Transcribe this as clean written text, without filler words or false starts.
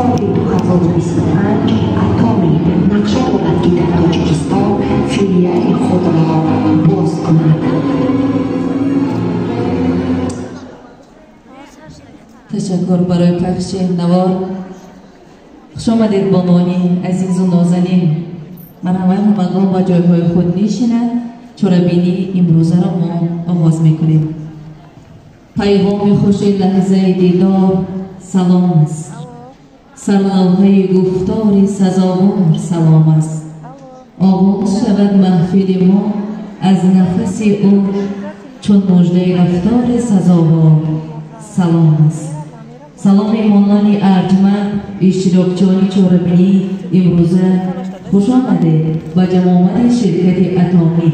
Соли 2025 Атоми нақша дорад, ки дар Тоҷикистон филиали худро боз кунад. Ташаккур барои пахши навор. Хуш омадед, бонуони азизу нозанин. Марҳамат, ҳамагон ба ҷойҳои худ нишинанд. Чорабинии имрӯзаро мо оғоз мекунем. Пайғоми хуши лаҳзаи дидор салом аст. Сарлавҳаи гуфтори сазовор салом аст. Оғоз шавад маҳфили мо аз нафаси ӯ, чун муждаи рафтори сазовор салом аст. Салом, меҳмонони арҷманд, иштирокчиёни чорабинии имрӯза. Хуш омадед ба ҷамъомади ширкати Атомӣ.